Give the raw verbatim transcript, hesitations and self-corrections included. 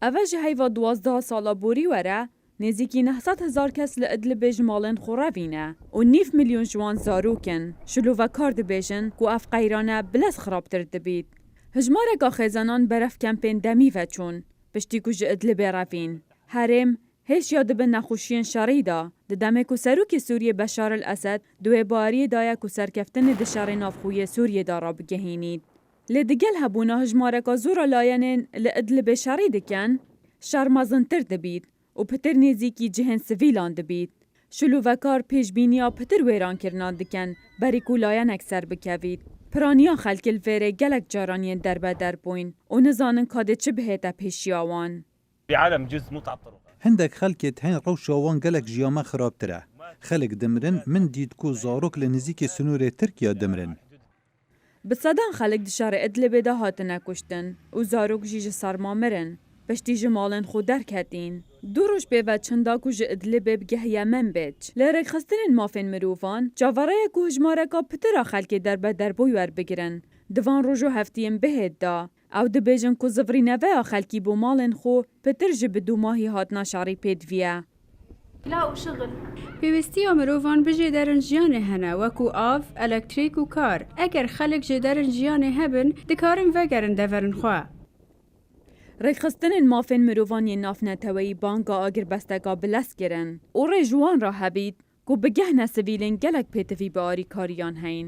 Ev e ji heyva duwazdeh sala borî were, nêzîkî neh sed hezar kes li Idlibê ji malên xwe revîne û nîv milyon ji wan zarok in. Şilovekar dibêjin ku ev qeyrane bilez xirabtir dibît. Hijmareka xêzanan berev kempên demî veçûn, piştî ku ji Idlibê revîn. Herêm hêşiya dibe nexweşiyên şerî de, di demê ku Serokê Sûriyê Beşar el Esed di wê baweriyê de ye ku serkeftinê di şerê navxwe yê Sûriyê de rabigihînît. Lê digel hebûna hijmareka zora layenên li Idlibê şerî dikin, şer mezintir dibît û pitir nêzîkî cihên sivîlan dibît. Şilovekar pêşbîniya pitir wêrankirinan dikin, berî ku layenek serbikevît. Piraniya xelkê li vêrê gelek caran yên derbeder bûyn û nizanin ka dê çi bihête pêşiya wan. في عالم جزء مو تعطلوا. Hindek xelkê dihên rewşa wan gelek ji ya me xirabtir e. Xelk dimirin, min dît ku zarok li nizîkê sinûrê Tirkiye dimirin. Bi sedan xelk di şerê Idlibê de hatine kuştin û zarok jî ji serma mirin. Piştî ji malên xwe derketîn. Du roj pê ve çinda ku ji Idlibê bigehiye Menbic. Lê rêkxistinên mafên mirovan çaverê ye ku hijmareka pitir a xelkê derbederbûy werbigirin. Di van roj û heftiyên bihêt de, ew dibêjin ku zivrîneveya xelkî bo malên xwe pitir ji bi dûmahî hatina şerî pêdiviye. Pêwîstiya mirovan bi jêderin jiyanê hene, wekû av, elektrîk û kar. Eger xelk jêderin jiyanê hebin, dikarin vegerin deverên xwe. Rêkxistinên mafên mirovan yên navneteweyî banga agirbesteka bilez kirin û rê ji wan re hebît ku bigehne sivîlên gelek pêtivî bi arîkariyan heyn.